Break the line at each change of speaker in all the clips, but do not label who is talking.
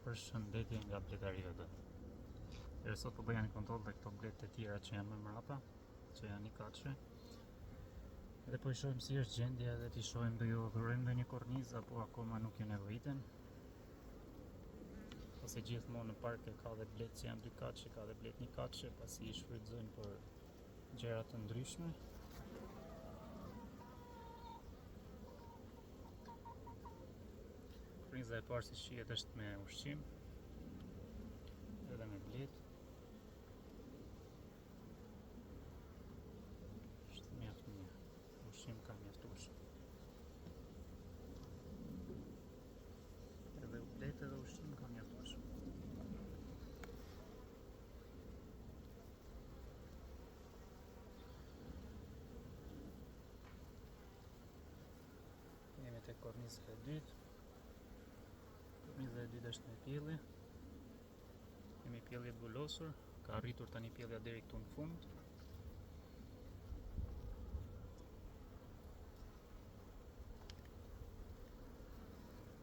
Përshëndetje nga bletari VD. Deri sot po bëja një kontroll dhe këto bletë të tjera që janë më mrapa, që janë njëkatëshe. Dhe po i shohim si është gjendja dhe t'i shohim do ju dhurojmë ndonjë kornizë apo akoma nuk ju nevojiten. Pasi gjithmonë në park ka dhe bletë që janë dykatëshe, ka dhe bletë njëkatëshe, pasi i shfrytëzojnë për gjëra të ndryshme. Korniza e parë si shihet është me ushqim edhe me bletë. Është mjaft mirë. Ushqim ka mjaftueshëm. Edhe bletë edhe ushqim ka mjaftueshëm. Jemi te korniza e dytë. Korniza e dytë është me pjellje. Kemi pjellje të vulosur, ka arritur tani pjellja deri këtu në fund.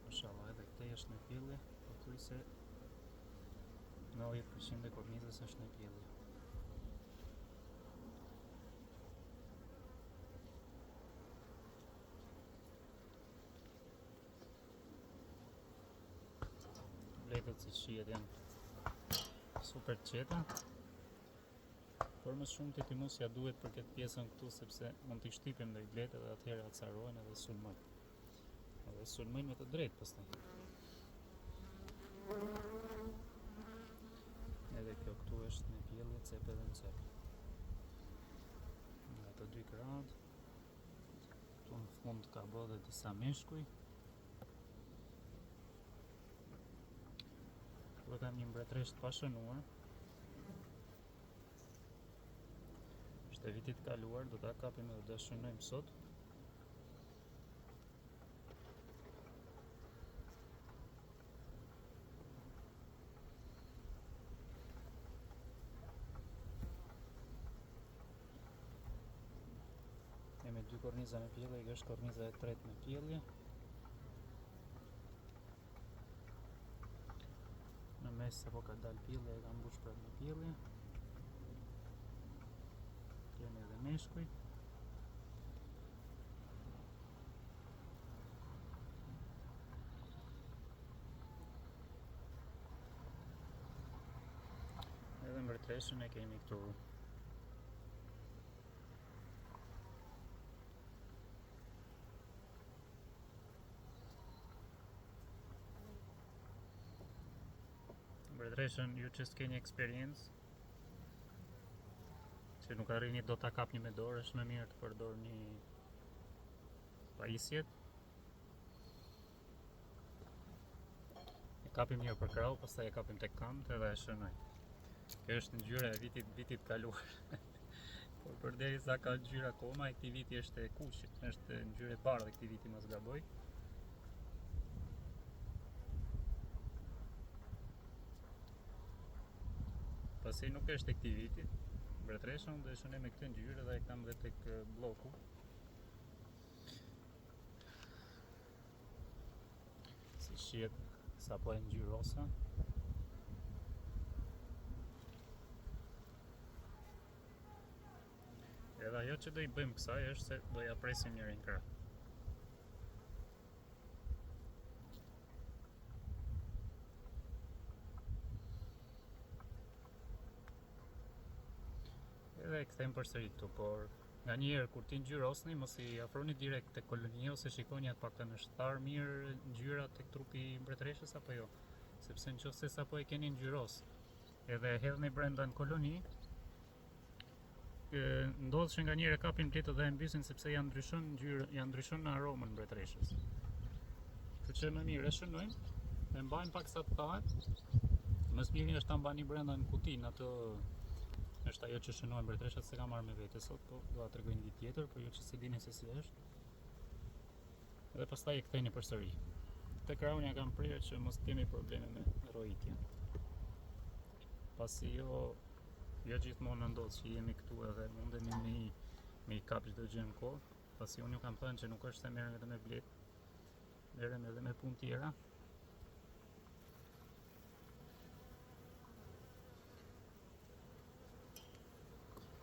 Mashallah, edhe këtej është me pjellje, pothuajse 90% e kornizës është me pjellje. Bletët si shihet janë super të qeta. Por më shumë të ti mos ja duhet për këtë pjesën këtu sepse mund t'i shtypim ndonjë bletë edhe atëherë acarohen edhe sulmojnë. Edhe sulmojnë me të drejtë pastaj. Edhe kjo këtu është me pjellje cep edhe në cep. Nga të dy krahët. Këtu në fund ka bë dhe disa meshkuj. Këtu kam një mbretëreshë të pashënuar. Është e vitit kaluar, do ta kapim dhe do ta shënojmë sot. Kemi dy korniza me pjellje, kjo është korniza e tretë me pjellje. Në mes sapo ka dalë pjellja e ka mbush prapë me pjellje. Kemi edhe meshkuj. Edhe mbretëreshën e kemi këtu. Mbretëreshën ju që s'keni eksperiencë që nuk arrini dot ta kapni me dorë, është më mirë të përdorni pajisjet. E kapim mirë për krahu, pastaj e kapim tek këmbët edhe e shënojmë. Kjo është ngjyra e vitit vitit kaluar. Por përderisa ka ngjyrë akoma, e këtij viti është e kuqe, është ngjyrë e bardhë e këtij viti mos gaboj. Pasi nuk është e këtij viti, mbretëreshën unë do e shënoj me këtë ngjyrë dhe e kam dhe tek blloku. Si shihet sapo e ngjyrosa. Edhe ajo që do i bëjmë kësaj është se do ja presim njërin krah. Edhe e kthejmë përsëri këtu, por nganjëherë kur t'i ngjyrosni, mos i afroni direkt te kolonia ose shikoni atë pak është tharë mirë ngjyra tek trupi i mbretëreshës apo jo. Sepse në qoftë se sapo e keni ngjyros, edhe e hedhni brenda në koloni, ndodh që nganjëherë e kapin bletët dhe e mbysin sepse ja ndryshon ngjyrën, ja ndryshon aromën mbretëreshës. Kështu që më mirë e shënojmë, e mbajmë pak sa të thahet. Më së miri është ta mbani brenda në kuti, në atë është ajo që shënohen mbretëreshat, s'e kam marrë me vete sot, po do ta tregoj një ditë tjetër, për ju që s'e dini se si është. Dhe pastaj e ktheni përsëri. Këtë krahun ja kam prerë që mos të kemi probleme me rrojitjen. Pasi jo jo gjithmonë na ndodh që jemi këtu edhe mundemi me i, me i kap çdo gjë në kohë, pasi unë ju kam thënë që nuk është se merrem vetëm me bletë, merrem edhe me punë tjera.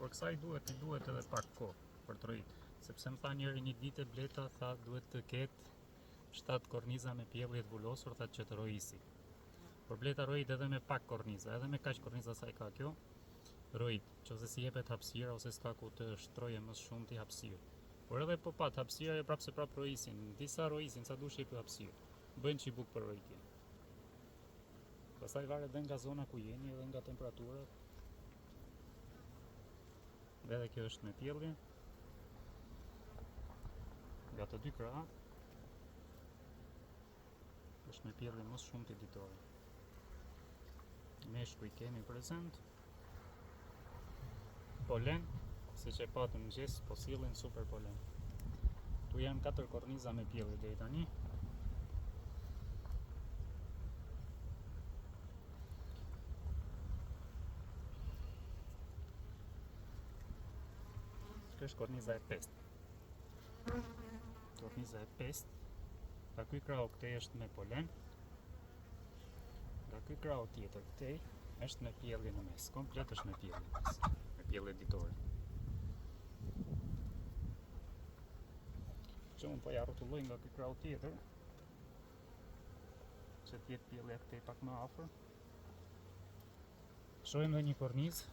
Por kësaj duhet i duhet edhe pak kohë për të rrojit, sepse më tha njëri një ditë bleta tha duhet të ketë 7 korniza me pjellje të vulosur tha që të rojisi. Por bleta rojit edhe me pak korniza, edhe me kaq korniza sa i ka kjo, rojit, qoftë se s'i jepet hapësira ose s'ka ku të shtroje më shumë ti hapësirë. Por edhe po pat hapësira, ajo prapë se prapë rojisin, disa rojisin, sa dush jepu hapësirë. Bëjnë çibuk për rojitje. Pastaj varet dhe nga zona ku jeni edhe nga temperaturat. Dhe edhe kjo është me pjellje. Nga të dy krahët. Është me pjellje më së shumti ditore. Meshkuj kemi prezent. Polen, siç e patë në mëngjes, po sjellin super polen. Ktu janë 4 korniza me pjellje deri tani. Kjo është korniza e pestë. Korniza e pestë. Nga ky krahu këtej është me polen. Nga ky krahu tjetër këtej është me pjellje në mes. Komplet është me pjellje në mes. Me pjellje ditore. Që unë po ja rrotulloj nga ky krahu tjetër që të jetë pjellja këtej pak më afër. Shohim dhe një kornizë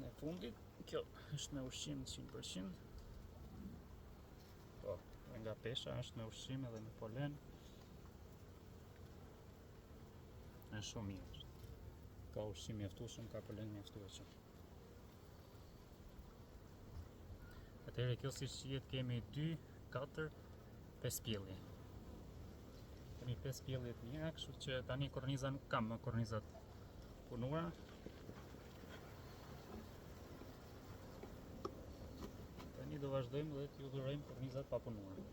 në fundit. Kjo është me ushqim 100%. Po, dhe nga pesha është me ushqim edhe me polen. Është shumë mirë. Ka ushqim mjaftueshëm, ka polen mjaftueshëm. Atëherë kjo siç shihet kemi 2, 4, 5 pjellje. Kemi 5 pjellje të mira, kështu që tani korniza nuk kam më kornizat punuara. Tani do vazhdojmë dhe t'ju dhurojmë kornizat pa punuara.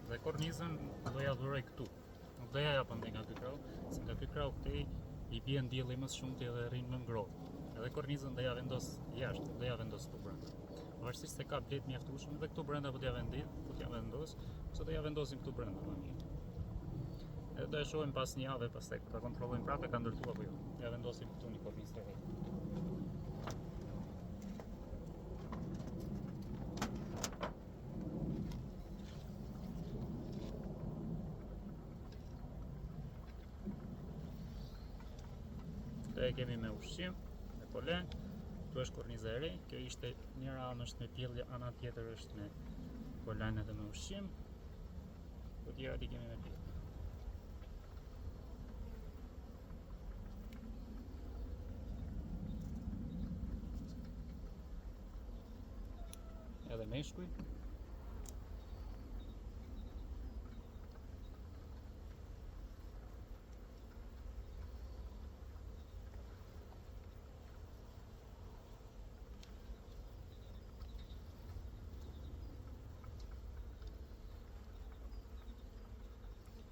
Dhe kornizën do ja dhuroj këtu. Nuk do ja jap andej nga ky krahu, se nga ky krahu këtej i bie dielli më së shumti edhe rrin më ngrohtë. Edhe kornizën do ja vendos jashtë, nuk do ja vendos këtu brenda. Varësisht se ka bletë mjaftueshëm edhe këtu brenda po t'ja vendi, po t'ja vendos, ose do ja vendosim këtu brenda më mirë. Edhe do e shohim pas një jave, pastaj ta kontrollojmë prapë ka ndërtuar apo jo. Ja vendosim këtu një kornizë të re. Këtë e kemi me ushqim, me polen. Këtu është korniza e re. Kjo ishte njëra anë është me pjellje, ana tjetër është me polen edhe me ushqim. Të tjerat i kemi me pjellje. Edhe meshkuj.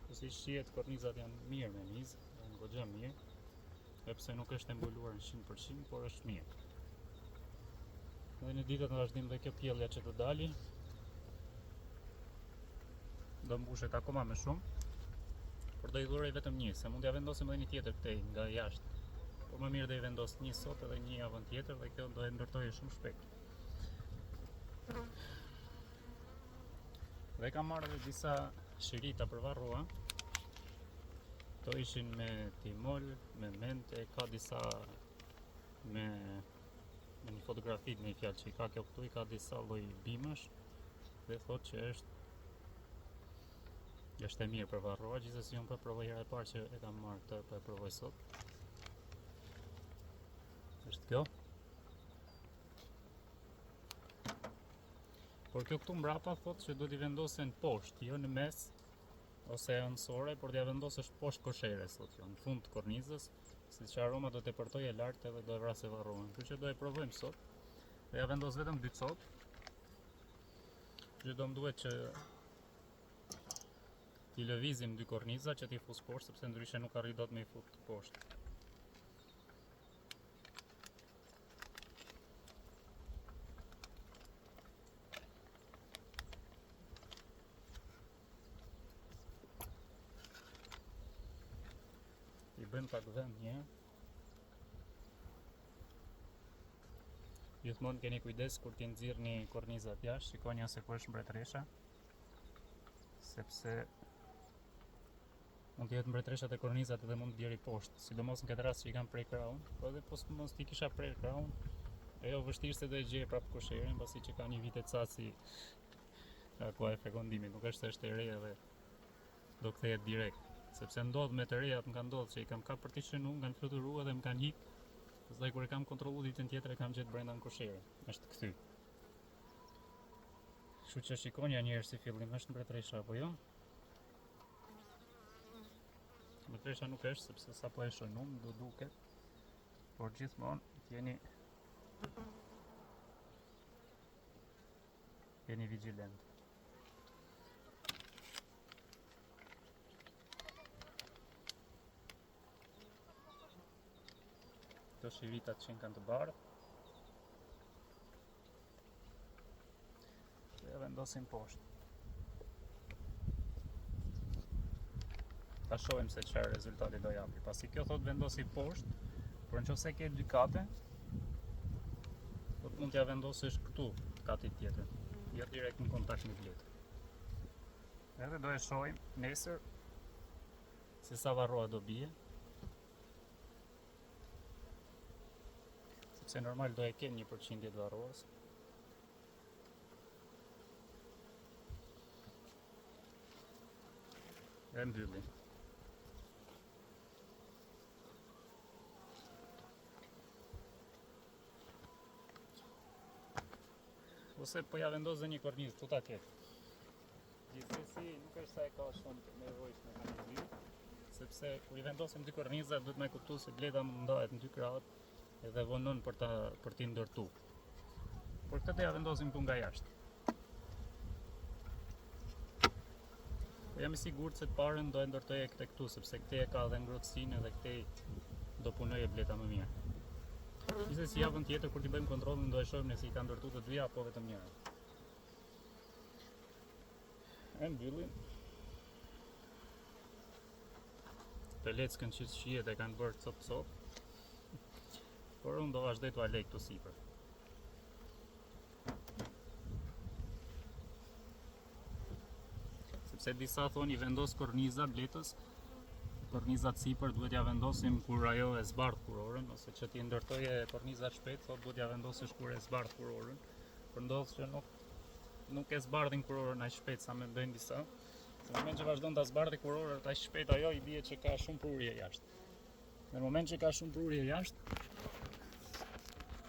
Po si shihet kornizat janë mirë me mizë, janë goxha mirë, edhe pse nuk është e mbuluar në 100%, por është mirë. Dhe në ditët në vazhdim dhe kjo pjellja që të dali, do mbushet akoma më shumë, por do i dhuroj vetëm një, se mund t'ja vendosim edhe një tjetër këtej nga jashtë. Por më mirë do i vendos një sot edhe një javën tjetër dhe kjo do e ndërtojë shumë shpejt. Dhe kam marrë edhe disa shirita për varroa. Këto ishin me timol, me mente, ka disa me me një fotografi me një fjalë që i ka kjo këtu, i ka disa lloj bimësh dhe thotë që është është e mirë për varroa, gjithsesi unë po e provoj hera e parë që e kam marrë këtë, po e provoj sot. Është kjo. Por kjo këtu mbrapa thotë që do t'i vendosen poshtë, jo në mes ose anësore, por t'ja vendosësh poshtë kosheres, thotë kjo, në fund të kornizës, se që aroma do të depërtojë lart edhe do e vrasë varroan. Kështu që do e provojmë sot. Do ja vendos vetëm dy copë. Që do më duhet që t'i lëvizim dy korniza që t'i fus poshtë, sepse ndryshe nuk arrij dot me i fut poshtë. bëjmë pak vend një herë. Gjithmonë keni kujdes kur t'i nxirrni kornizat jashtë, shikoni ose ku është mbretëresha, sepse mund të jetë mbretëresha te kornizat edhe mund të bjeri poshtë, sidomos në këtë rast që i kam prerë krahun, po edhe po mos t'i kisha prerë krahun, ajo vështirë se do e gjejë prapë kosheren, pasi që ka një vit e ca si nga koha e fekondimit, nuk është se është e re edhe do kthehet direkt, sepse ndodh me të rejat, më ka ndodhur që i kam kap për t'i shënu, më kanë fluturu edhe më kanë hik, pastaj kur e kam kontrollu ditën tjetër e kam gjetë brenda në koshere, është kthy. Kështu që shikoni një herë si fillim është mbretëresha apo jo. Mbretëresha nuk është sepse sapo e shënum do duket, por gjithmonë jeni jeni vigjilent. Këto shiritat që kanë të bardhë. E vendosim poshtë. Ta shohim se çfarë rezultati do japi. Pasi kjo thot vendosi poshtë, por në qoftë se ke dy kate, do të mund t'ja vendosësh këtu katit tjetër, jo direkt në kontakt me bletë. Edhe do e shohim nesër se sa varroa do bie. Sepse normal do e kenë një përqindje të varroas. E mbyllim. Ose po ja vendos dhe një kornizë, këtu ta ketë. Gjithsesi nuk është se e ka shumë të nevojshme me dy, sepse kur i vendosim dy korniza duhet me kuptu se bleta ndahet në dy krahët edhe vonon për ta për t'i ndërtu. Por këtë do ja vendosim këtu nga jashtë. Po jam i sigurt se të parën do e ndërtoje këtë këtu, sepse këtej e ka dhe ngrohtësinë edhe këtej do punoje bleta më mirë. Gjithsesi javën tjetër kur t'i bëjmë kontrollin do e shohim nëse i ka ndërtu të dyja apo vetëm njëra. E mbyllim. Të leckën që shihet e kanë bërë copë copë. Por unë do vazhdoj t'ua lej këtu sipër. Sepse disa thonë i vendos korniza bletës, kornizat sipër duhet ja vendosim kur ajo e zbardh kurorën ose që t'i ndërtoje kornizat shpejt, thotë duhet ja vendosësh kur e zbardh kurorën. Por ndodh që nuk nuk e zbardhin kurorën aq shpejt sa mendojnë disa. Se në moment që vazhdon ta zbardhë kurorën aq shpejt ajo i bie që ka shumë prurje jashtë. Në moment që ka shumë prurje jashtë,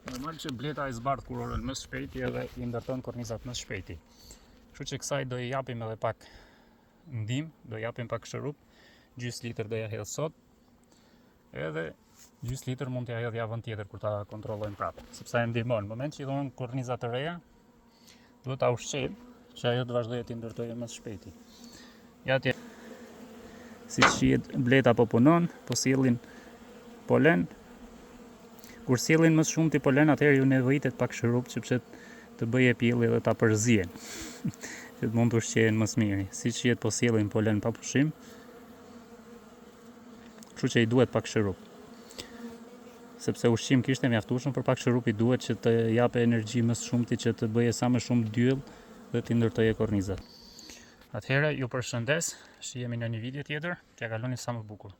normal që bleta e zbardh kurorën më shpejti edhe i ndërton kornizat më shpejti. Kështu që kësaj do i japim edhe pak ndihmë, do i japim pak shurup, gjysë litër do ja hedh sot, edhe gjysë litër mund t'ja hedh javën tjetër kur ta kontrollojmë prapë, sepse e ndihmon. Në moment që i dhuron korniza të reja, duhet ta ushqejmë që ajo të vazhdojë t'i ndërtojë më së shpejti. Ja atje siç shihet bleta po punon, po sjellin polen. Kur sjellin më shumë ti polen, atëherë ju nevojitet pak shurup sepse të bëjë pjellje dhe ta përzien. që të mund të ushqehen më së miri. Siç shihet po sjellin polen pa pushim. Kështu që i duhet pak shurup. Sepse ushqim kishte mjaftueshëm, por pak shurup i duhet që të jape energji më së shumti që të bëje sa më shumë dyell dhe t'i ndërtoje kornizat. Atëherë ju përshëndes, shihemi në një video tjetër, t'ja kaloni sa më bukur.